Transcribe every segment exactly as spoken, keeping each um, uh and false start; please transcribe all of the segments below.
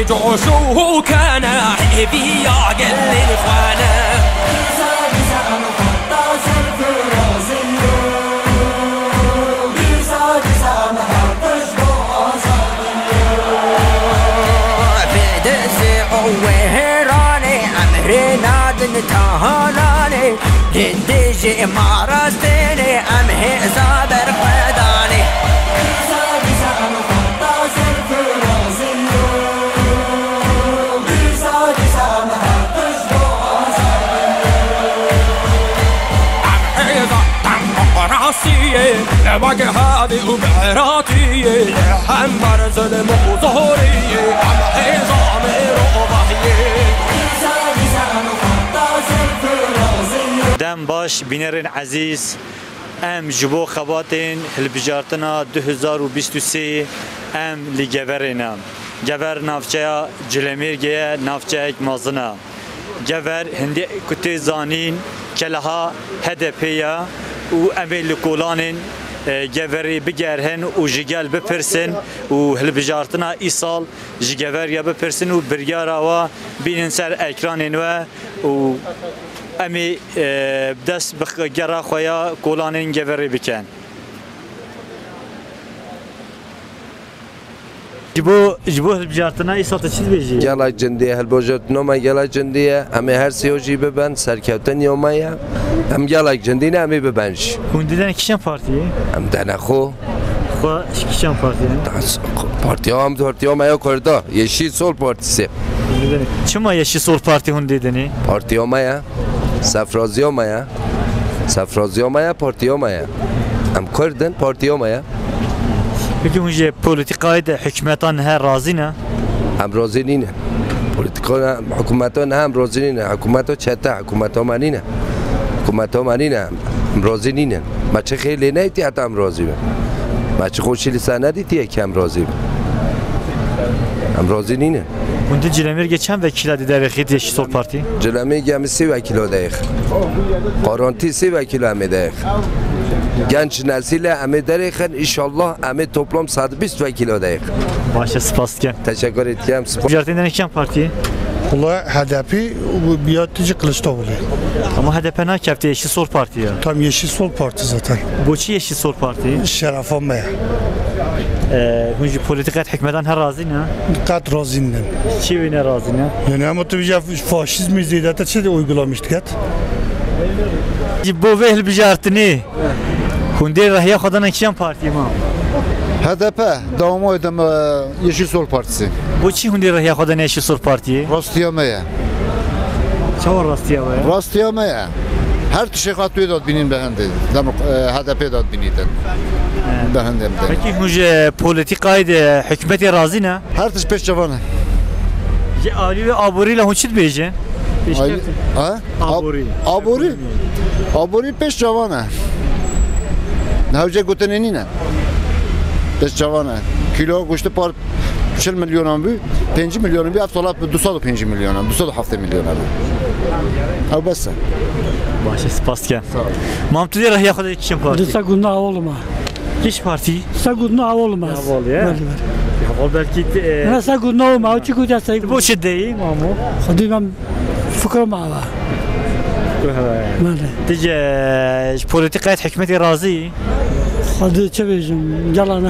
Coşû û kene hêviya gelên xwe ne. Vê dizê û wê hêranê em rê nadin tahananê. Hindê jê marastênê em hêza ber xwe danê. Em hêza demokrasiyê, wek hevî û beratiyê, hember zilm û zoriyê, em hêza mirovahiyê. Dem baş, bînerên ezîz, em ji bo xebatên hilbijartina du hezar û bîst û sê em li Geverê ne. Gever navçeya Cilemêrgê ye, navçeyek mezin e. Gever hindê ku tê zanîn keleha H D P ye û em ê li kolanên, e, Geverê bigerhin û ji gel bipirsin û hilbijartina îsal ji Gever ya bipirsin û biryara wa bînin ser ekranên we û em ê, e, dest bi gera xwe ya kolanên Geverê bikin. Ji bo, ji bo hilbijartina îsal tu çi dibêjî? Gelek cindî ye, hilbijartina me gelek cindî ye. Em ê her sê jî bibin, serkeftin ya me ye. Em gelek cindî ne, em ê bibin jî. Hûn didin kîjan partiyê? Em dene xwe. Xwe ji kîjan partiyê? Partiya em, partiya me ya Kurda, Yeşil Sol Partisi. Çima Yeşil Sol Partî hûn didinî? Partiya me ye. Sefraziya me ye. Sefraziya me ye, partiya me ye. Em Kurd in, partiya me ye. Peki hûn ji polîtîkayê de hikûmetan he razî ne? Em razî nîne. Polîtîka ne, hikûmeta ne em razî nîne. Hikûmeta çete, hikûmeta me nîne. Hikûmeta me nîne. Em razî nîne. Me çi xêr lê neytî heta em razî bin. Me çi xweşî li ser nedîtiye ki em razî bin. Em razî nîne. Hûn di Cilemêrgê çend vekîla dî derêxît Yeşil Sol Partî? Cilemêrgê em sê vekîla derêxin. Garantî sê vekîla em ê derêxin. Genç nesîle em ê derêxin, înşallah em ê toplam sed bîst vekîla derêxin. Baş e, spas dikim. Teşekkür ederim. Spas. Mijartên dene kîjan partiyê? Wala H D P û biya tijî Kılıçdaroğlu. Ama H D P nakefte, Yeşil Sol Partî ya. Tam Yeşil Sol Parti zaten. Boçî Yeşil Sol Partî? Şerefa me. Ee, hûn ji polîtîkayê hikûmetan he razî ne? Qet razî nîn. Çi wê ne razî ne? Yani ama tabii ya faşizmi zêdete çi de uygulamış diket. Ji bo vê hilbijartinê hûn dê rehiya xwe dane kîjan partiyê ma? H D P, dewama dem, e, Yeşil Sol Partisi. Boçî hûn dê rehiya xwe dane Yeşil Sol Partiyê? Rastiya me ye. Çawa rastiya we ye? Rastiya me ye. Her tiştê xwe tu yê dadbînîn bi hindê. Dem, e, H D P dadbînîtin. He. Bi hindê em tên. Peki hûn ji polîtîkayê de hikûmetê razî ne? Her tişt pêş çavan e. Ji alî wê aborî le hûn çi dibêjin? Pêşkevtin. Ha? Aborî. Aborî. Aborî pêş çavan e. Hewce gotinê nîne. Pêş çavan e. Kîlo goştê par çil milyonan bû, pêncî milyonan bû, ev sala du sed û pêncî milyonan, du sed û heftê milyonan. Ew bes e. Baş e, spas dikim. Sağ ol. Mam, tu dê rehiya xwe de kîjan partî? Disa gunda awol ma. Kîj partî? Disa gunda awol ma. Awol ye? Belê, belê. Ya, awol belkî te, e, ne, disa gunda awol ma, o çi gunda disa. Bo çi deyî, mamo? Xwedî ben fikro ma va. Belê. Tu ji, ji polîtîkayê hikûmetê razî? Xwedî çi bêjim, gela ne.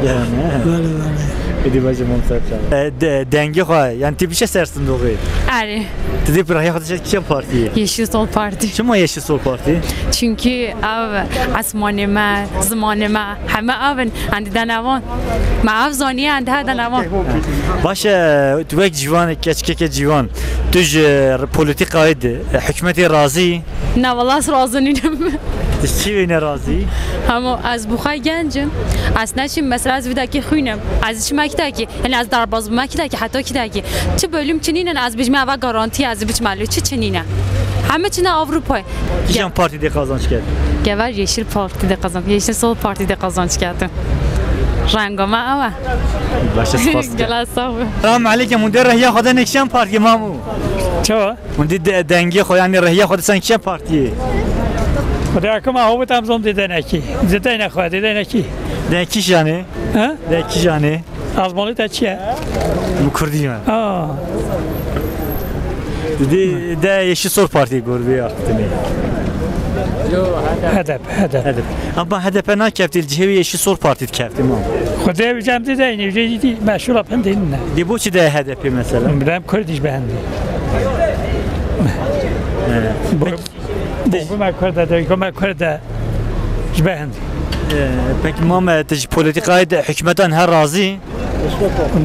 Gela ne? Belê, belê. Êdî bacım, onu serçe. E, de-, dengê xwe, yani tu biçe ser sindoqê. Erê. Tu dê rehiya xwe dişe kîjan partiyê? Yeşil Sol Parti. Çima Yeşil Sol Parti? Çünkü ev esmanê me, zimanê me, heme ev in, em didene wan. Me ev zaniye, em dihe dene wan. Baş e, tu wek ciwan, keçkeke ciwan, tu ji polîtîkayê de, hikûmetê razî? Na, wala ez razî nînim. Tu çi wê nerazî? Hemo ez bi xwe genc im. Ez neçim, mesela ez vî dakî xwînim. Ez çima kî dakî, yani ez derbaz bûma kî dakî, heta kî dakî. Çi bölüm çi nînin, ez bijime eva garantî, ez biçime lê çi çi nîne. Heme çi ne Avrupayê. Kîjan partî dê qazanç kerd? Gever Yeşil Parti de kazan, Yeşil Sol Parti de kazanç kerdin. Renga me ew e. Baş e, spas dikim. Gela sağ ol. Selam aleyküm, hûn dê rehiya xwe de ne kîjan partiyê, mamu? Çawa? Hûn dê de-, dengê xwe, yani rehiya xwe disan kîjan partiyê? Xwedê akima hobit em zon dê denekî. Dê denekî xwe, dê denekî. Denekî janê? Ha? Denekî janê? Azmanî te çi ye? Min kurdî me. Aa. Didî de Yeşil Sol Partî gor vê axiftinê. H D P, H D P. H D P. Ama H D P nakeftî, li cihê wî Yeşil Sol Partî dikeftî ma. Xwedê bi cem de deyne, vê jî meşhur apendin ne. Dê boçî de H D P mesela? Bilem Kurdiş behendi. He. Bu, Peki, bu, bu me Kurda de, bu me Kurda ji behendi. Ee, peki Mame, tu ji politikayê de hikûmetan her razî?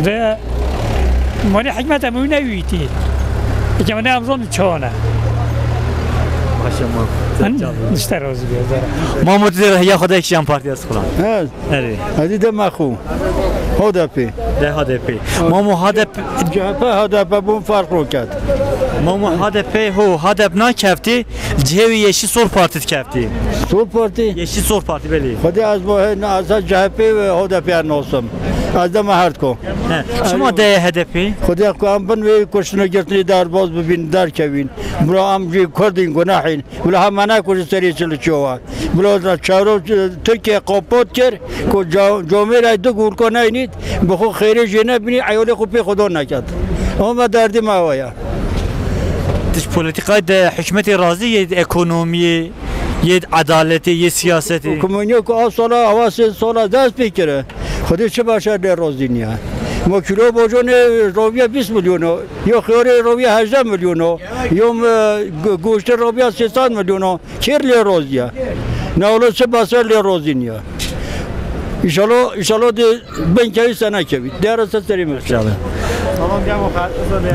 Ve mani hikûmeta min newîtî. Eke min em zon çawane. Başa ma. Sen çal. Nişte razî be. Mamo, tu dê rehiya xwe de kişan partiya sixulan. Evet. Erê. Hadi de maxu. H D P. De H D P. Mamo, H D P. C H P, H D P bûn farq roket. Mamo, H D P ho, H D P nakeftî, cihê wî Yeşil Sol Partî dikeftî. Sol Partî? Yeşil Sol Partî, belê. Xwedê ez bo he, ne, ez C H P ve H D P nosim. Ez de me herd ko. He. Çima de H D P? Xwedê ku em bin wê kuştine girtinê derbaz bibîn, derkevîn. Bira em jî Kurdîn, gunahîn. Bila hema ne ku ji serê çil çiyo wa. Bila da çaro, e, Tirkiye qopot kir, ku ca-, comêra du gulko neynît, bi xwe xêrê jê nebînî, eyolê xwe pê xwe don neket. Ama derdê me ew ya. Tu ji polîtîkayê de hikûmetê razî yê, ekonomiyê, yê edaletê, yê siyasetê? Hikûmetê ku ev sala, ewa sê sala dest pê kire. Xwedê çi başar lê rozî niye. Ma kîlo bojonê roviya bîst milyon o, yo xiyarê roviya hejdeh milyon o, yo, e, go-, goştê roviya sê sed milyon o. Kêr lê roziya. Ne wilo çi baser lê rozî niya. Înşallah, înşallah de ben kevî sene kevî. Dere se serê me. Înşallah.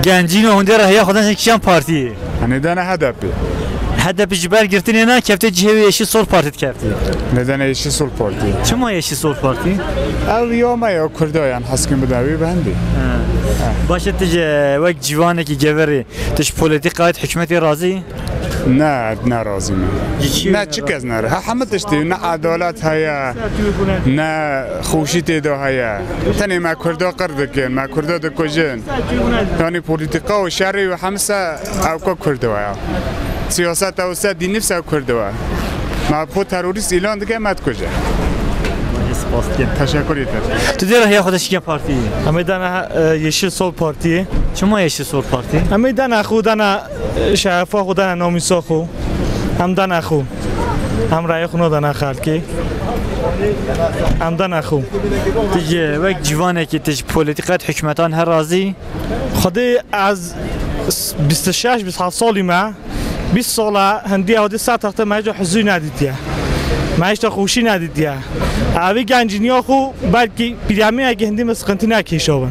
Gencîno hûn dê rehiya xwe de kişan partiyê? Hani dene H D P. H D P ji ber girtinê ne, kefte cihê wê Yeşil Sol Parti dikefte. Nedene Yeşil Sol Parti. Çima Yeşil Sol Parti? Ev ya me ya Kurda yan heskin bide wî bendi. Ha. Baş e, tu ji wek civanekî geverê, tu ji polîtîkayê, hikûmetê razî? Ne, ne razî me. Ji çi Ne, ne çi kez ne. Ha, hemî tiştî, ne edalet heye, ne xweşî tê de heye. Tenê me Kurda qir dikin, me Kurda dikujin. Yanî polîtîka û şerî û hemse ewka Kurda ye. Siyaset ew se dînî se Kurda ye. Me xwe terorîst îlan dike, me dikuje. Spas dikim. Teşekkür ederim. Tu dê rehiya xwe de şikê partiyê? Em ê dana, e, Yeşil Sol Partiyê. Çima Yeşil Sol Parti? Em ê dana xwe, dana, e, şerefa xwe, dana namîsa xwe. Em dana xwe. Em raya xwe nadana xelkê. Em dana xwe. Tu ji wek civanekî, tu ji polîtîkayê, hikûmetan her razî? Xwedê ez bîst û şeş, bîst û heft salî me. Bîst sala hindî ew dê sed texte me hêja huzûrî nedîtiye. Me hêşta xweşî nedîtiye. Evî gencîniya xwe belkî pîremê heke hindî me siqintî nekêşabin.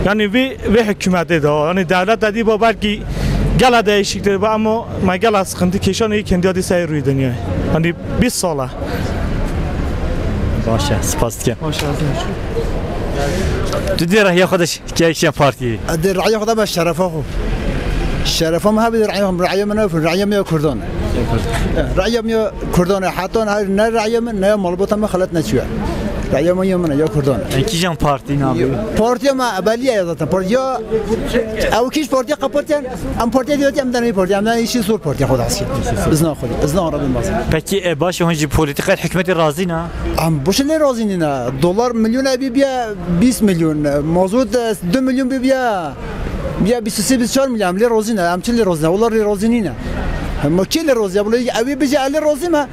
Yanî vê, vê hikûmetê de, yanî dewlet de dî ba belkî gela değişiktir ba, ama me gela siqintî kêşanê yek hindiya dî serê rûyê dinyayê. Yanî bîst sala. Baş e, spas dikim. Baş e, ez Tu dê rehiya xwe de Kek ya partiyê? Ez dê raya xwe de be şerefa xwe. Şerefa min hebe dê raya xwe, raya min ew, raya min ya Kurdan. Eh, raya min ya Kurdan, heta ne, ne raya min, ne ya malbata min xelet neçiye. Raya min ya min, ya Kurdan. E, kîjan partî nabî? Partiya me ebeliye ya zaten. Partiya, ew kîj partiya qepatiyan, em partiya diyatî, em denê partiya, em denê Yeşil Sol Partiya xwe de hesî. Bizna xwe, bizna Rabbim bas. Peki, e, baş e, hûn ji polîtîkayê hikûmetê razî ne? Em boş lê razî nîne. Dolar milyon e bî biya bîst milyon. Mazot, e, du milyon bî biya, biya bîst û sê bîst û çar milyon. Em lê razî ne. Em çi lê razî ne? Wela lê razî nîne. Hema kê lê razî? Wela ew ê bije ez lê razî me.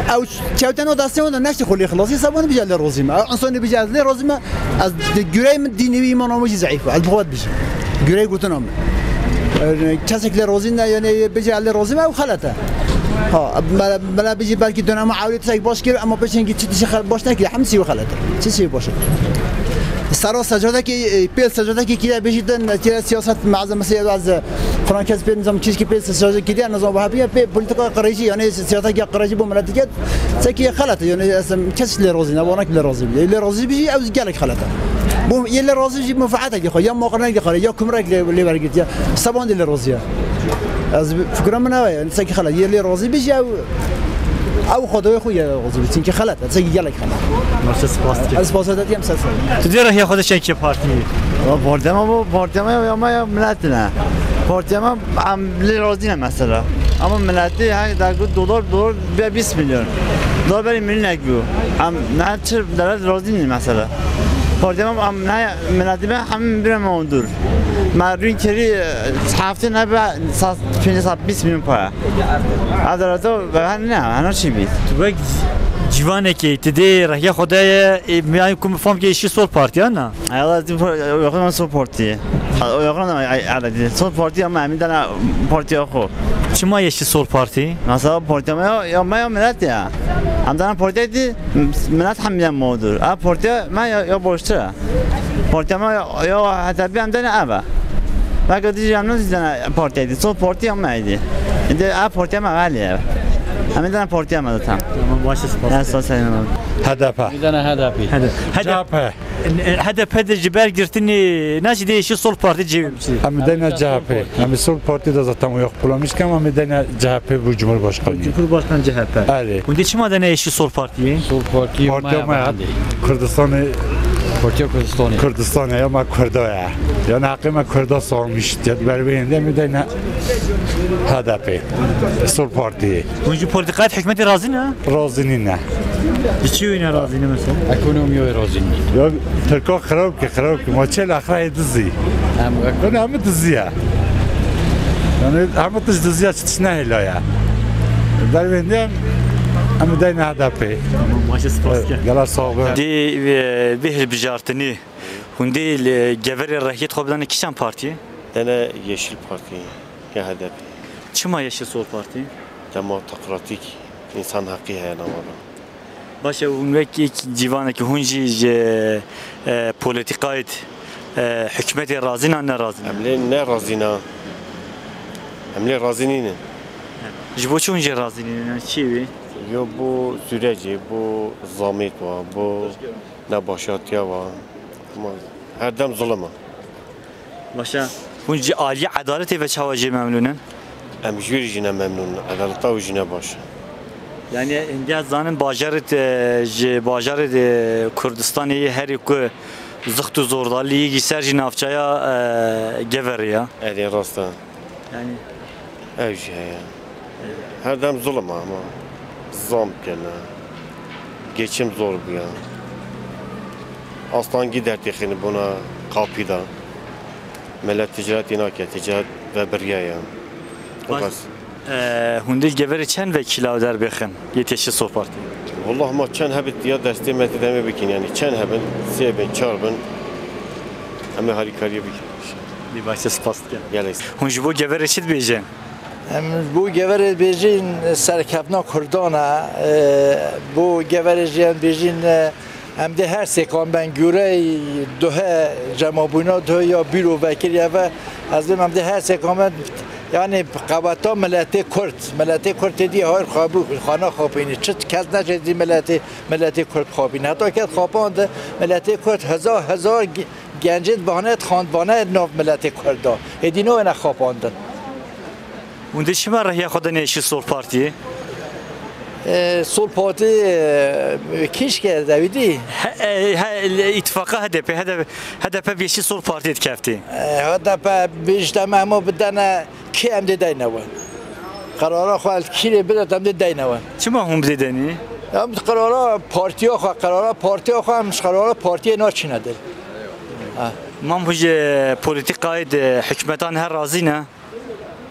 Ew kewteno destê wan de neştê xwe lê xilasî, se wan bije lê razî me. Ew insanê bije ez lê razî me. Ez di gureyê min dînê wî îmana min jî zeîf e. Ez bi xwe dijim. Gureyê gotina min. E, kesek lê razî ne, yanî bije ez lê razî me, ew xelet e. Ha, me, me bijî belkî dönema ewlê tiştek baş kir, ama pêşengî çi tişî xel-, baş nekir, hemî sî xelet. Çi sî baş e? Sera secadekî, e, pêl secadekî kî de bêjî din, kî de siyaset malzemesi ya ez, e, falan kes pê nizam çîşkî pêl secadekî de nizam vahabiye pê politika qirêjî, yani siyaset ya qirêjî bu millet diket, sekî xelet, yani ez, kes lê razî ne, vanak lê razî bî. Lê razî bî, ew gelek xelet e. Bu yê lê razî jî menfaatekî xwe, ya maqirnekî xwe, ya kumrek lê, lê wergirtiye. Sevan de lê razî ye. Ez fikra min ew e, yani sekî xelet. Yê lê razî bî jî ew, ew xwedawê xwe yê lê razî bî. Çimkî xelet e, sekî gelek xelet. Baş e, spas dikim. Ez spas dikim, ser ser. Tu dê rehiya xwe de çekê partiyê? Ya partiya me bu, partiya me ya, ya me ya milletine. Partiya me em lê razî ne mesela. Ama milleti, hani, da got dolar, dolar bî bîst milyon. Dolar berî milyonek bû. Em ne çi devlet razî ne mesela. Partiya me, em ne, miletî me hemî bire me dur. Me rûn kirî, e, heftê nebe, sa, pênc sed bîst milyon para. Adalet o, ben ne, ana çi bî? Tu wek civanekê, tu dê rehya xwe daye, e, yani kum fam ke Yeşil Sol Parti, ya na? Ay, Allah, tu, o yakın Sol Parti. Ha, o yakın, ay, ay, ay, Sol Parti ama emin dana partiya xo. Çima Yeşil Sol Parti? Mesela partiya me ya, ya me ya millet ya. Em dana partiya di, millet hem ya mağdur. A partiya me ya, ya boştur. Partiya me ya, ya H D P hem dana eve. Belki diyeceğim nasıl dana partiya di, Sol Parti ya me di. Indi a partiya me gali ya. Hem dana partiya me zaten. Tamam, başa spas. Ya sağ olun. H D P. Bir tane H D P. Hadi. Hadi. C H P. E, H D P de ji ber girtinê, ne jî dê Yeşil Sol Parti cê. Em dayna C H P. Em Sol Parti de zaten yok bulamışken, em dayna C H P bu Cumhurbaşkanı. Cumhurbaşkanı C H P. Erê. Hûn dê çima dene Yeşil Sol Partiye? Sol Parti Partiya me Kurdistanê. Partiya Kurdistanê. Kurdistanê ya me Kurda ya. Yani hakkı me Kurda sormuş. Berbeyin de mi dayna H D P. Sol Parti. Hûn ji politikayet hikûmetê razî ne? Razî nîne. Ji çi wî ne razî ne mesela? Ekonomiya wê razî nîne. Ya Tirka xirab ki, xirab ki. Ma çel axirayê dizî. Em ek- Hûn hemû dizî ye. Yani hemû tişt dizî ye, çi tişt nehêla ye. Dervên de em dayne H D P. Tamam, başa spas ke. Gela sağ ol. Di, e, vê hilbijartinê hûn dê li geverê rehiyê xwe bidane kîjan partiyê? Dene Yeşil Parti, ya H D P. Çima Yeşil Sol Parti? Demokratik, insan hakkı heye navara. Baş e, hûn wek yek civanekî hûn jî ji, e, polîtîkayê, e, hikûmetê razî ne, ne razî ne? Em lê ne razî ne. Em lê razî nînin. Ji bo çi hûn jê razî nînin? Yani çi wî? Yo, bu sürecê, bu zamêt wa, bu nebaşatiya wa. Ama her dem zulum e. Başa, hûn ji aliyê edaletê ve çawa jê memnûn in? Em ji wî jî ne memnûn in. Edaleta wî jî ne baş e. Yani, hingê ez zanin bajarê te, ji bajarê de Kurdistanê yê herî ku zixt û zordalî yê ser jî navçeya, e, Geverê ya. Erê, rast e. Yani, ew jî heye. Her dem zulm e ama. Zam kirine. Geçim zor bûye. Astangî dertêxîne bona kapî de. Millet ticaretî nake, ticaret vebiriye ye. O Baş, qas. E, hûn dê geverê çend vekîla derbêxin yê Yeşil Sol Parti? Wallah ma çend hebit ya destê me tê demê bikin, yani çend hebin, sê bin, çar bin, em ê harîkariyê bikin. Dê başe spas dikim. Gelek. Hûn ji bo geverê çi dibêjin? Em bo geverê dibêjin serkeftina Kurdan e, e, bo geverê jî em dibêjin, e, em dê her sêkan ben gure duhe cemabûna duhe ya bîro vekirî eve, ez bêm em dê her sêkan ben, yani qeweta miletê Kurd, miletê Kurd têdî hayr xwe bû xana xapînî. Çi kes neçe dî miletê, miletê Kurd xapînî. Heta ket xapand miletê Kurd hezar hezar ge-, gencê dibane xandibane nav miletê Kurd da. Hêdî nayêne xapandin. Hûn dê çima rêya xwe dane Yeşil Sol Partiyê? E, Sol Parti, e, kîşke dewî dî. He, e, he, îtifaqa H D P, H D P, H D P bi Yeşil Sol Partiyê dikeftî. E, H D P bêjte me hemû bidene kî em dê deyne we. Qerara xwe kîrê bide em dê deyne we. Çima hûn bidê denî? Em qerara partiya xwe, qerara partiya xwe, em ji qerara partiyê naçîne der. Ha. Mam hûn ji polîtîkayê de hikûmetan her razî ne?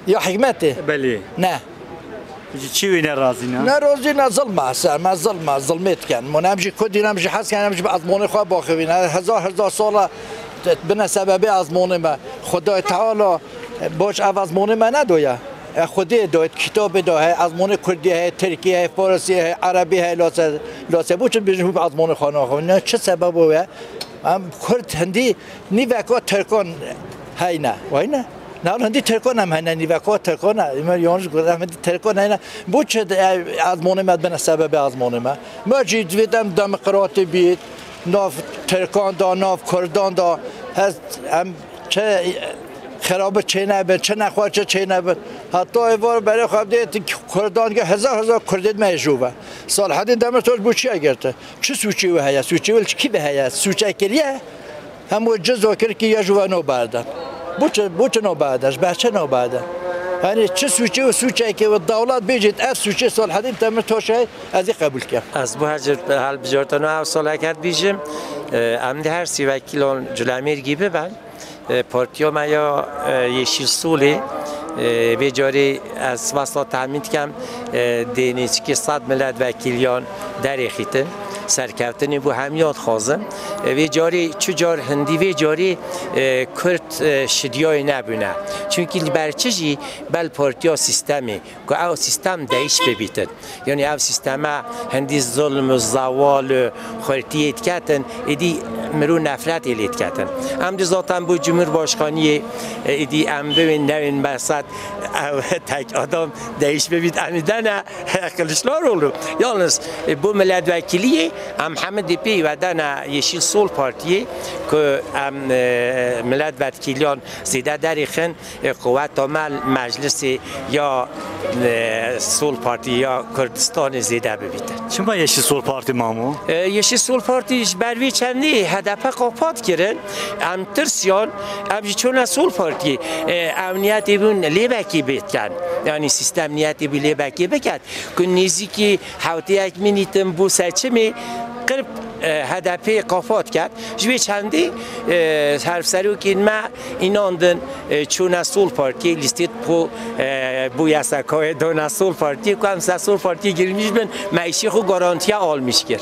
Ya hikûmetê? Belê. Ne. Ji çi wî nerazî ne? Nerazî ne, zilm e, ser me zilm e, zilmê dikin. Min em jî Kurdî ne, em jî hez dikin, em jî bi ezmanê xwe baxivîne. Hezar hezar sala bine sebebê ezmanê me. Xwedayê Teala borc ev ezmanê me nedoye. E, Xwedê doye, kitabê doye, hey ezmanê Kurdî, hey Tirkî, hey Farisî, hey Erebî, hey Lase, Lase. Bo çi bêjin hûn bi ezmanê xwe naxivîne? Çi sebebo ye? Em Kurd hindî nîveka Tirkan heyne. Wayne? Navn hindî Tirkan em hene, nîveka Tirkan e. Em yanlış gotin, em hindî Tirkan hene. Bo çi de, e, ezmanê me bine sebebê ezmanê me? Me jî divêt em demokratî bît, nav Tirkan da, nav Kurdan da. Hez em çi xerabi çênebin, çi nexweşi çênebin. Heta êvar berê xwe dê Kurdan ge hezar hezar Kurdê me jû ve. Salahedîn Demirtaş bo çiye girti? Çi sûçê wî heye? Sûçê wî li kî ve heye? Sûçe kiriye? Hem wê cizo kir kî ya ji we noberde. Bo çi, bo çi noberde? Ji ber çi noberde? Yanî çi sûcê û sûcekê û dewlet bêjêt, ev sûcê Salahedîn Demirtaş e, ez ê qebûl kem. Ez bo her cür hilbijartina ev saleket bîjim. E, em di her sî wekîlan culemêrgî biben. E, partiya me ya, e, Yeşil Solê, e, vê carê ez wesa tehmîn dikem, e, dê nêzîkî sed miletvekîliyan derêxîtin. Serkeftinê bo hemiya dixwazin. E, vê carê çi car hindî vê carê, e, Kurd, e, şidiyayê nebûne. Çunkî li ber çi jî bel partiya sîstemê, ku ew sîstem değiş bibîtin. Yanî ev sîsteme hindî zulm û zewal û xurtiyê diketin, êdî mirov nefretê lê diketin. Em dî zaten bo Cumhurbaşkaniyê, e, êdî em biwên newên meset, ew tek adam değiş bibît, em ê dene Kılıçdaroğlu. Yalnız, e, bo miletvekiliyê em hemî dê pê ve dene Yeşil Sol Partiyê ku em, e, miletvekiliyan zêde derêxin, e, quweta me meclisê ya, e, Sol Partî ya Kurdistanê zêde bibîte. Çima Yeşil Sol Partî mamo? E, Yeşil Sol Partî ji ber vê çendî H D P qapat kirin. Em tirsiyan, em jî çûne Sol Partî. E, ew niyetê bûn lêbekî bêtken. Yanî sîstem niyetê bû lêbekî biket. Ku nêzîkî hewtê yek mînîtin bû seçimê qirb, e, H D P qapat ket. Ji vê çendî, e, hevserokên me înandin, e, çûne Sol Partiyê, lîstê xwe, e, bo YSK'yê dane Sol Partiyê, ku em ser Sol Partiyê girmiş bin, me îşê xwe garantiye almîş kir.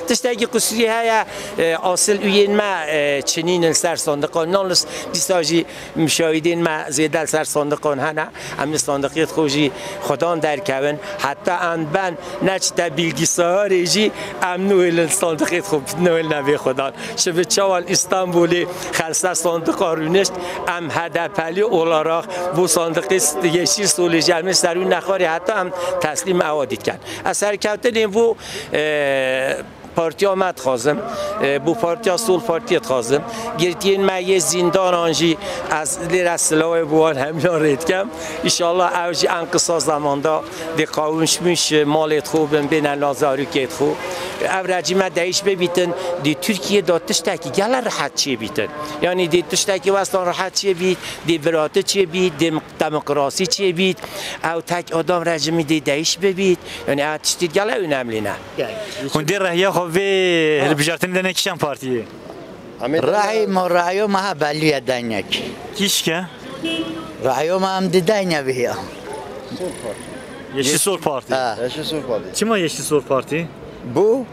Tiştekî qusûrî heye, e, asil üyên me, e, çinînin ser sandiqan. Nalnis dîsa jî müşahidên me zêde li ser sandiqan hene. Em li sandiqê xwe jî xwedan derkevin. Heta em ben neçite bilgisayarê jî em nûhêlin sandiqê xwe, nûhêlin vê xwedan. Şivi çawan Îstanbulê xelser sandiqa rûnişt, em H D P'lî olarak bo sandiqê Yeşil Solê jî em ê serû nexwarê heta em teslîm ewa dîtken. Ez serkeftinê bo, e, Partiya me dixwazim, e, bo Partiya Sol Partiyê dixwazim. Girtiyên me yê zîndanan jî ez lêre silawê bo wan hemiyan rê dikem. Înşallah ew jî en qisa zamanda dê qawimşmiş malê xwe bin, bêne nav zarokê xwe. Ev rejîme değiş bibîtin, di Tirkiye de tiştekî gele rehet çêbîtin. Yanî di tiştekî westan rehet çêbît, di birati çêbît, di demokrasî çêbît, ew tek adam rejîmî dê değiş bibît. Yanî ev tiştî gele önemli ne. Hûn dê rehiya xwe vê hilbijartinê dene kîjan partiyê? Rahî mo, rahîyo me ha belî ye deynekî. Kîşke? Rahîyo me em di deyne viya. Yeşil Sol Parti. Ha. Yeşil Sol Parti. Çima Yeşil Sol Parti? Bu.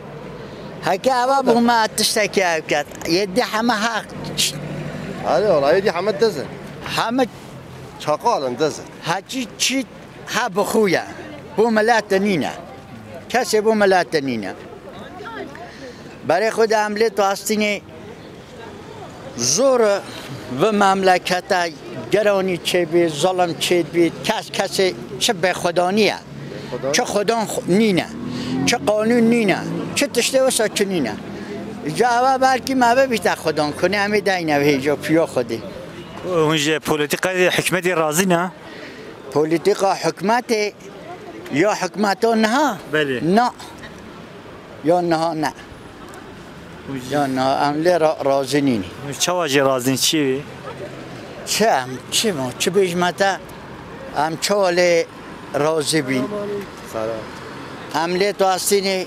Heke eva bu me tiştekî ev ket. Yedi heme haq. Hadi ola, yedi heme dizin. Heme. Çakal in, dizin. Hekî çî ha bi xwe ye. Bu milete nîne. Kesê bu milete nîne. Berê xwe de em lê tu astînê zor e, vi memlekete geranî çêbî, zilim çêbî, kes kesê çi bêxwedanî ye. Çi xwedan xu-, nîne, çi qanûn nîne, çi tiştê wisa çi nîne. Ca eva belkî me bibîte xwedan, kunê em ê deyne vê hêjo piyo xwedî. Hûn ji polîtîkayê hikûmetê razî ne? Polîtîka hikûmetê ya hikûmeta niha? Belê. Na. Ya niha ne. Ya niha em lê ra-, razî nîn. Çawa jê razî nîn, çi wê? Çi em, çi mo, çi bêjme te, em çawa lê razî bîn? Em lê tu astînê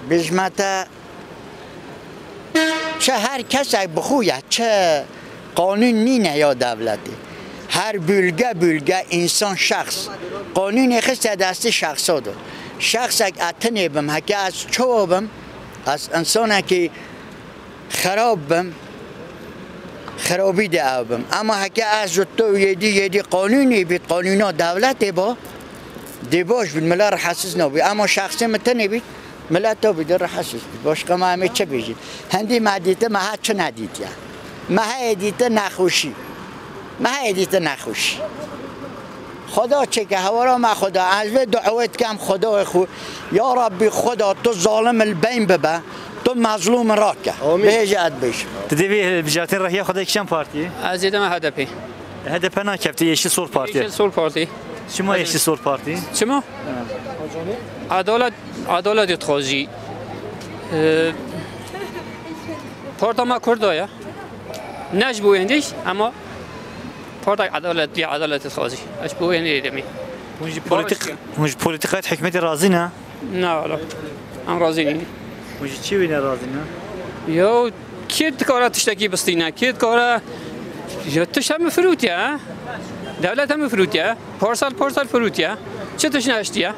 bêjme te, çi her kesek bi xwe ye, çi qanûn nîne ya dewletê. Her bölge bölge, însan şexs. Qanûnê xiste destê şexsa de. Şexsek ez tenê bim, heke ez çawa bim, ez însanekî xerab bim, xerabî de ew bim. Ema heke ez ji to yêdî, yêdî qanûnê bît, qanûna dewletê ba, dê baş bît, mila rehetsiz nabî. Ema şexsê min tenê bît, mila to bî, dê rehetsiz bît. Başqa me em ê çi bêjî? Hindî me dîti, me ha çi nedîtiye? Me heye dîti nexweşî. Me heye dîti nexweşî. Xweda çêke, hewara me Xweda. Ez vê duawê dikem Xwedayê xwe. Ya Rabbî Xweda, tu zalim li beyn bibe, tu mezlûm rake. Amîn. Bêje ez dibêjim. Tu dê vê hilbijartin rehiya xwe de kîjan partiyê? Ez ê deme H D P. H D P nakefte, Yeşil Sol Parti. Yeşil Sol Parti. Çima Yeşil Sol Parti? Çima? Adalet, adalet dixwazî. Ee, parta me Kurda ya. Ne ji bo hindî, ama Partek edalet, ya edalet dixwazî. Ez bo wê nêdemî. Hûn ji polîtîk-, hûn ji polîtîkayê hikûmetê razî ne? Na wala. Em razî nîn. Hûn ji çi wî ne razî ne? Ya kê dikare tiştekî bistîne? Kê dikare, ya tişt hemû firûtiye, he? Dewlet hemû firûtiye. Parsel, parsel firûtiye. Çi tişt neeştiye?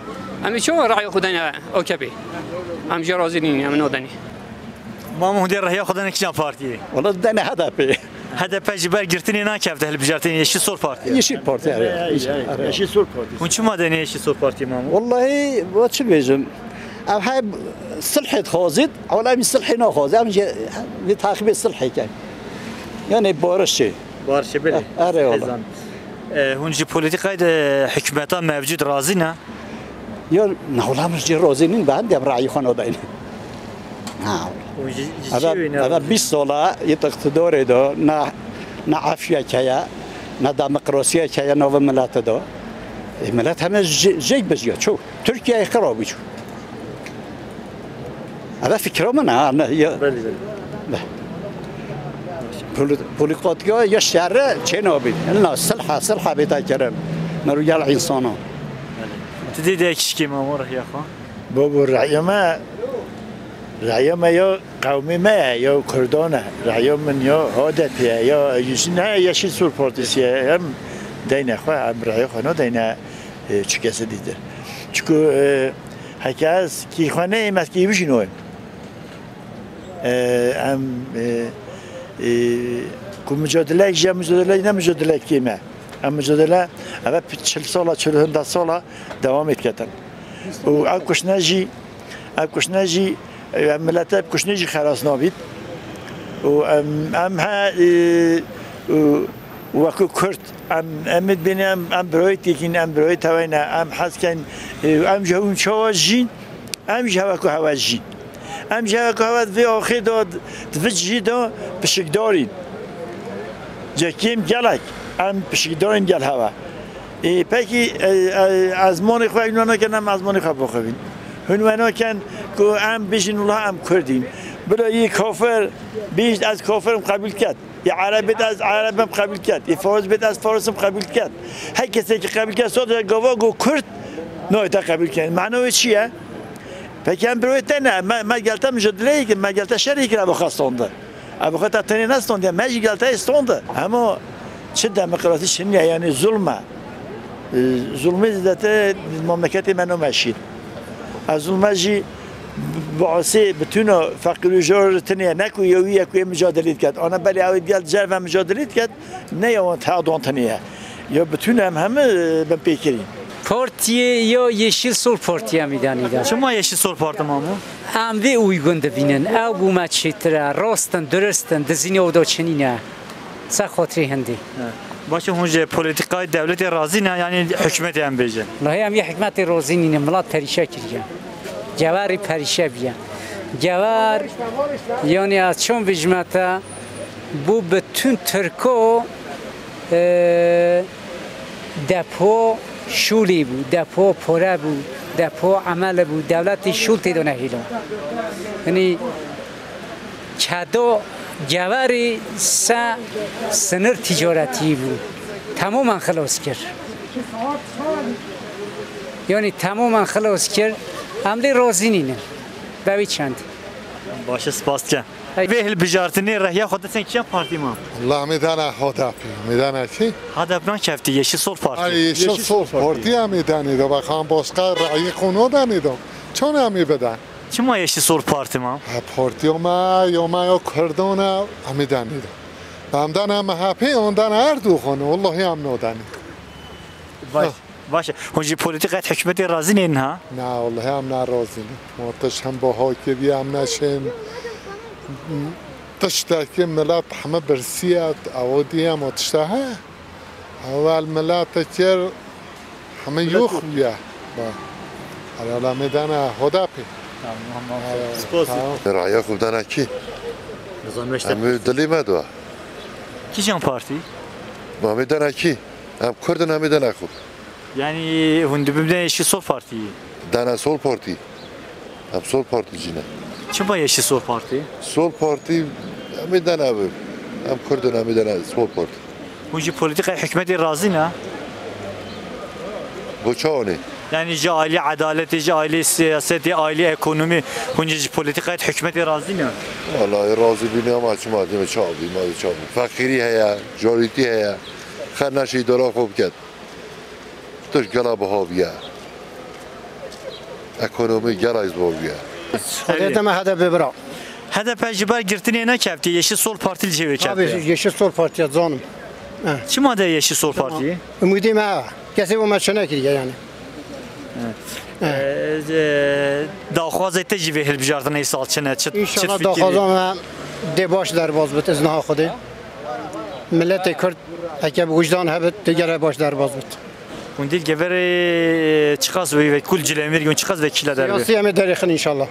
Em ê çawa raya xwe dene O K P? Em jê razî nîn, em nadenî. Mamo, hûn dê raya xwe dene kîjan partiyê? Wala dene H D P. H D P ji ber girtinê nakefte hilbijartinê Yeşil Sol Partiyê. Yeşil Parti, evet. Yeşil, evet. Yeşil Sol Partisi. Hûn çima denê Yeşil Sol Partiyê, Mamo? Wallahî, we çi bêjim? Ev hep silhê dixwazit, ewla em silhê naxwazit. Em jî vê taxibê silhê ken. Yani barişê. Barişê, belê. Eh, erê wala. Hezan. E, hûn ji polîtîkayê de hikûmeta mevcûd razî ne? Ya, ne wala, em jê razî nîn, be hem de em rayî xwe nadayne. Ha. Û ji, ji çi wê ne razî? Eve bîst sola yê iqtidarê de, ne, ne efyek heye, ne demokrasiyek heye navê milete de. E, milet heme jê, jêk bijiya, ço. Tirkiyeyê xirab bû, ço. Eve fikra min e, ha, ne, ya. Belê, belê. Be. Poli-, polîtîka ya şerre çê nabî. Illa silha, silha bêta kirin. Merû gel însana. Belê. Tu dê de kişkê me, Mamo, raya xwe. Babo, raya me, raya me ya qewmê me ye, ya Kurdan e. Raya min ya H D P ye, ya ne Yeşil Sol Partisi ye. Em deyne xwe, em raya xwe nadeyne, e, çi kesê dîtir. Çiku, e, heke ez kî xwe neyêm, ez kî bijî noyêm. E, em, e, e, ku mucadeleyek ji em mucadeleyek ne mucadeleyek kêm e. Em mucadele, eve çil sala, çil hunda sala dewamê diketin. Û ev kuşne jî, ev kuşne jî, ev milete ev kuşne jî xelas nabît. Û em, em he, e, û wekî Kurd, em, em ê dibêne em, em birayê têkîn, em birayê teweyne, em hez kein, e, em ji hûn çawa jîn, em ji hewe ku hewe jîn. Em ji hewe ku hewe vê axê de, di vê cihî de pişikdarîn. Cekêm gelek, em pişikdarên gel hewe. Ê, pekî, e, e, ezmanê xwe hîna nekin, em ezmanê xwe bixwin. Hûn wena ken ku em bijin, wela em Kurd in. Bila yê kafir bîst, ez kafir im, qebûl ket. Yê Ereb bêt, ez Ereb im, qebûl ket. Yê Faris bêt, ez Faris im, qebûl ket. Her kesê ki qebûl ket, sadece gava ku Kurd nayê te qebûl ket. Mena wê çi ye? Pekî em birayê te ne, me, me gel te mucadeleyê kir, me gel te şerê kir, ev xwe standi. Ev xwe te tenê nestandi, me jî gel te standi. Hema çi demokrasî çi niye, yani zulm e. E, zulmê zêde te memleketê me nameşîn. Ez zulme jî bi asê, bi tuna feqîr û jar tiniye, ne ku yewî ye ku yê mucadelê diket. Ana belê ew ê gel cerve mucadelê diket, ne ya wan teha dan tiniye. Ya bi tuna em hemi, e, bin pêkirîn. Partiyê ya Yeşil Sol Partiyê em îdanî da. Çima Yeşil Sol Parti, Mamo? Em vê uygun dibînin. Ew bû me çêtir e. Rast in, dirist in, dizînê oda çinî ne. Ser xatirê hindî. He. Baş e, hûn ji polîtîkayê dewletê razî ne, yanî hikûmetê em bêjin? Lahê em yê hikûmetê razî nîne, milat perîşe kiriye. Gewarî perîşe biye. Gewar, yanî ez çon bijime te, bû bi tûn Tirko, e, depo şûlî bû, depo pore bû, depo emele bû, dewletî şûl tê de nehêlo. Yanî kedo gewerî se sinir ticaretî bû. Temomen xilos kir. Yanî temomen xilos kir. Em lê razî nînin. Be wî çend. Baş e, spas dikim. Hey. Vê hilbijartinê rehiya xwe didin kîjan partî, Mamo? Wela em ê dana H D P, em ê dana kî? H D P nakeftî, Yeşil Sol Partî. Ay, Yeşil Sol Partî em ê danê de, bak, em başka rayî xwe nadanê de. Çon em ê bidan? Çima Yeşil Sol Partî, Mamo? Ha, partiya me, ya me ya Kurdan e, em ê danê de. Em dana M H P, em dana Erdogan, wallahî em nadanê. Baş. Ha. Baş e. Hûn ji polîtîkayê hikûmetê razî nînin ha? Na, wallahî em ne razî ne. Ma tişt hem baha kiriye, em neşên tiştekî milet heme birsiye, ew diye ma tişta he. Ewel milet kir heme yox bûye. Ba. Hala me dana H D P. Tamam, tamam. Spas. Raya xwe dana kî? Nizam işte. Em dilê me dua. Kîjan partî? Ma me dana kî? Em Kurd in, em ê dana xwe. Yanî hûn dibin Yeşil Sol Partî? Dana Sol Partî. Em Sol Partî cî ne. Çima Yeşil Sol Partî? Sol Partî, em ê dana bi. Em Kurd in, em ê dana Sol Partî. Hûn ji polîtîkayê hikûmetê razî ne? Bo çawanê? Yanî ji alî edaletê, ji alî siyasetê, alî ekonomî, hûn ji polîtîkayê hikûmetê razî ne? Walahi razî bîne ama çima dime çawa bî, ma çawa bî. Feqîrî heye, carîtî heye. Xer neşî îdara xwe biket. Tişt gela biha bûye. Ekonomî gela zor bûye. Xwedê deme H D P bira. H D P ji ber girtinê nekeftiye, Yeşil Sol Partî li cihê wê Tabii keftiye. Yeşil Sol Partiye zanim. He. Çima de Yeşil Sol Partî? Umudê me ew e. Kesê bo me çi nekiriye yani. He. Ee, e, daxwazê te jî vê hilbijartinê sal çi ne? Çi, çi İnşallah fikirî? Daxwazan me dê baş derbaz bit, iznaha Xwedê. Milletê Kurd Heke bi wijdan hebit, digere baş derbaz bit. Hûn dî li Geverê çiqas wê ve kul Cilemêrgê hûn çiqas vekîla derbe? Siyasî em ê derêxin înşallah.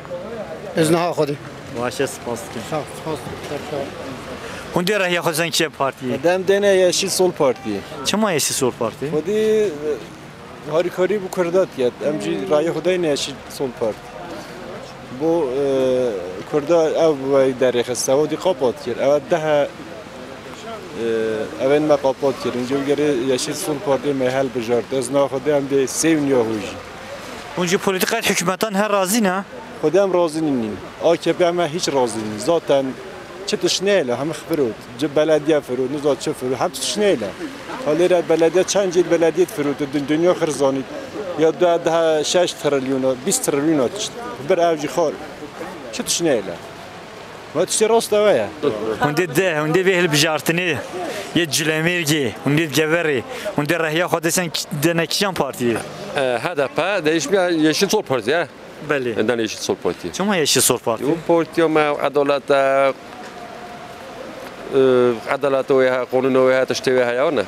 Îzniha Xwedê. Baş e, spas dikim. Sağ ol, spas dikim. Hûn dê rehiya xwe sen kîje partiyê? Dem dêne Yeşil Sol Partiyê. Çima Yeşil Sol Partî? Xwedî, e, Harîkarî bi Kurda diket. Em jî rayê xwe dayne Yeşil Sol Parti. Bo, e, Kurda ew bi we derêxist, ew dî qapat kir. Ew deh, e, evên me qapat kirin. Cû gerê Yeşil Sol Parti me helbijart. Ez naxwe de em dê sêv niya hû jî. Hûn ji polîtîkayê hikûmetan her razî ne? Xwedê em razî nînin. A K P me hiç razî nîn. Zaten çi tişt neyê le, hemî firot. Ci belediye firot, niza çi firot, hem tişt neyê le. Halê re belediye çend cîl belediye firot, dun-, dunya xirzanî. Ya du daha şeş trilyona, bîst trilyona tişt. Bir ev jî xar. Çi tişt neyê le. Ma tiştê rast ewe ye. Hûn dê de, hûn dê vê hilbijartinê yê Cilemêrgê, hûn dê Geverê, hûn dê rehiya xwe desen ki-, dene kîjan partiyê? E, H D P, değişmeyen Yeşil Sol Parti, he? Belê. Êndan Yeşil Sol Partî. Çima Yeşil Sol Partî? Û partiya me edaleta, e, edaleta wê he, qanûna wê he, tiştê wê heye ne?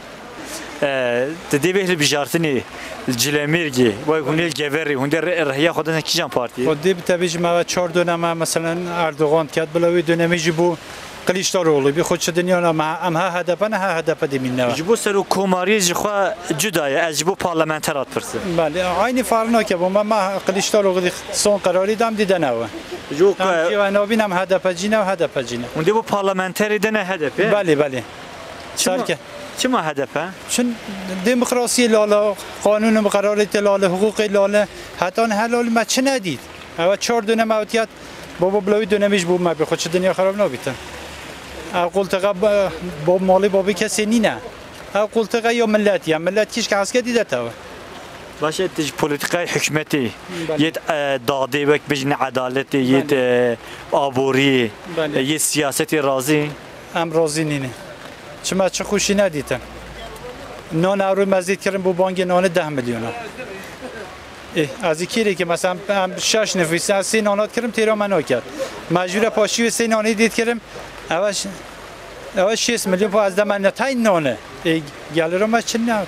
E, tu dê bê hilbijartinê Cilemêrgê, wek hûn ê li Geverê, hûn dê re-, rehiya xwe dene kîjan partiyê? Xwedê bi tevî ji me ve çar döneme, meselen, Erdogan diket, bila wê dönemê jî bû Kiliçdaroglu bî, xwe çi dinya ne, em ha, em ha H D P ne, ha H D P dimînine. Ji bo serokkomariyê ji xwe cuda ye, ez ji bo parlamenter hat pirsim. Belê, aynî farq nake bo me, me Kiliçdaroglu son qerarî dam dî de ne we. Ji bo Em ke- jî we nabîn, em H D P cî ne, H D P cî ne. Hûn dê bo parlamenterê de ne H D P? Belê, belê. Çima, Serke. Çima H D P? Çün demokrasiyê lale, qanûnê bi qerarê tê lale, hiqûqê lale, heta niha lale me çi nedît? Ewe çar dönem ew diket, baba bila wî dönemî ji bo me bê xwe çi dinya xerab nabîtin. Ev qultiqe ba-, bo malê babê kesê nîne. Ev qultiqe ya milletî ye. Millet kîşke eske dîde tewe. Baş e, tu ji polîtîkayê hikûmetê, Belê. yê, e, dadê wek bijîne edaletê, yê, Belê. e, aboriyê, Belê. e, yê siyasetê razî? Em razî nîne. Çima çi xweşî nedîtin? Nan ewro me zêd kirin bo bangê nanê deh milyona. Ê, ez ê kêrê ke, mesela, em şeş nifûs, ez sê nanat kirim, têra me naket. Mecbûre paşî wê sê nanê dêt kirim. Ewe ş-, ewe şêst milyon po ez de me ne tay nane. Ê, geliro me çi ne?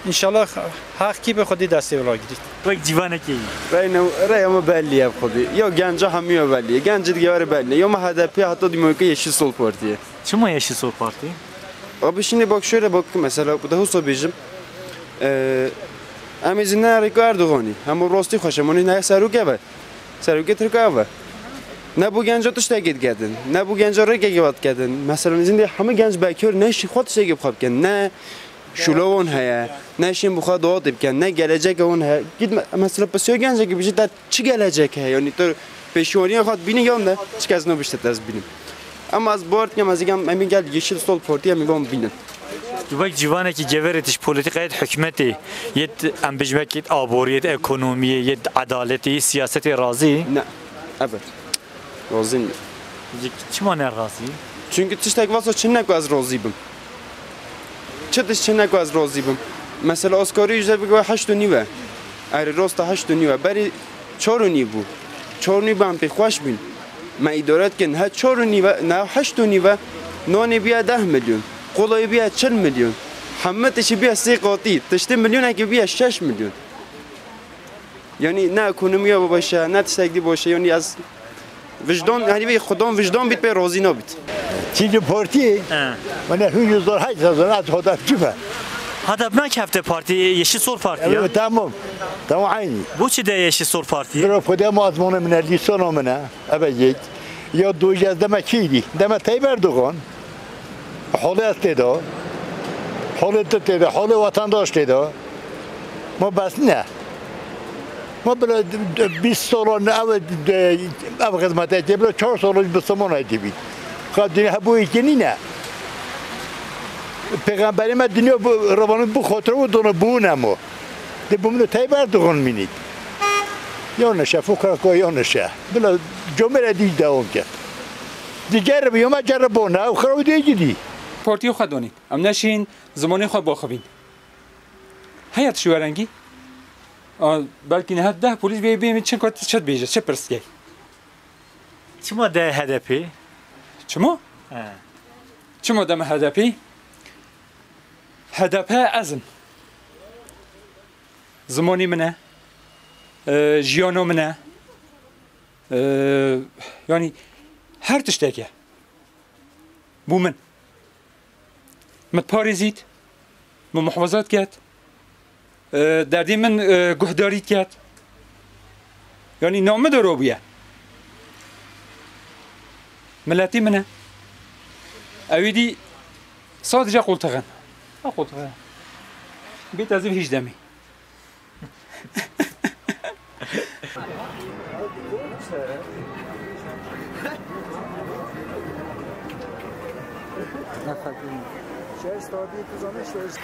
İnşallah haq kî bi Xwedê destê wila girît. Wek cîvanekê yî. Reyne, rey ama belli ye Xwedê. Yo genca hemiyo belli ye. Genci dige were belli ye. Yo me H D P hata dîmokê Yeşil Sol Partiye. Çima Yeşil Sol Partî? Abi şimdi bak şöyle bak mesela bu da husa bêjim. Ee, em izin ne rêka Erdoganî. Hem o rastî xweş, em onu ne serok eve. Serokê Tirka eve. Ne bu genca tiştekê dikedin. Ne bu genca rêkekê ve dikedin. Mesela izin de hemî genc bekar ne şî xwe tiştekê bi xwe bikin. Ne şûla wan heye. Ne şîn bi xwe dawatê bikin. Ne geleceke wan heye. Git me-, mesela pisiya gencekê bêjî te Çi gelecek heye? Yanî tu pêşwaniya xwe dibînî yan ne? Çi kes nabişte te ez bînim. Ama ez bawer dikim, ez digam em ê gel Yeşil Sol Partî em ê van bînin. Tu wek cîvanekî Geverê tu ji polîtîkayê hikûmetê, yê em bijmekê aboriyê, ekonomiyê, yê edaletê, yê siyasetê razî? Ne. Evet. Razî nî. Ji çima ne razî? Çünkü tiştek vasa çinne ku ez razî bim. Çi tişt çinne ku ez razî bim. Mesela asgari ücret bike heşt û nîv e. Erê rosta heşt û nîv e. Berî çar û nîv bû. Çar û nîv em pê xweş bîn. Me îdare dikin. He çar û nîv e, ne heşt û nîv e. Nanê biye deh milyon. Kolayê biye çil milyon. Hemî tiştî biye sê qatî. Tiştê milyonekê biye şeş milyon. Yanî ne ekonomiya baş e, ne tiştek dî baş e. Yanî ez wijdan, yanî wê xudan wijdan bît pê razî nabît. Çî li partiyê? He. Mene hûn yüz dolar, heşt yüz dolar, ez hodar çi be? Hedef nakefte partî, Yeşil Sol Partî ya. Evet, tamam. Tamam, aynı. Bu çi de Yeşil Sol Partî? Bira xwedê mazmana min e, lîsana min e. Eve yek. Ya dojez deme kî dî? Deme Tayyip Erdoğan. Holê ez tê de. Holê tu tê de, holê wetandaş tê de. Ma bes ne. Ma bile bîst salan ev, ev xizmetê tê, bile çar salan bi Somona tê bît. Ka dinya hebû yekê nîne. Pêxemberê me dinya bu, revanî bu xotira û dona bûne mo. De bu min Tayyip Erdoğan mînît. Yanlış e, fukara ko yanlış e. Bila comere dî dewam ke. Di ceribî, yoma ceribona, ew xerawî dê gidî. Partiyê xwe donî. Em neşîn zimanê xwe baxivîn. Heye tu şiwerengî? A, belkî niha deh polîs bê, bê min çi kot, çi dibêje, çi pirs key? Çima de H D P? Çima? He. Çima de min H D P? H D P ez im. Zimanî min e. E, jiyana min e. E, yanî her tiştek e. Bû min. Min parêzît, min muhafazat ket, e, derdê min, e, guhdarî ket. Yanî name de robûye. Miletî min e. Ewî dî sadece qultixin. Ha qultixin. Bêt ez ê hîç demê. Şeş tabii, tu zanî şeş.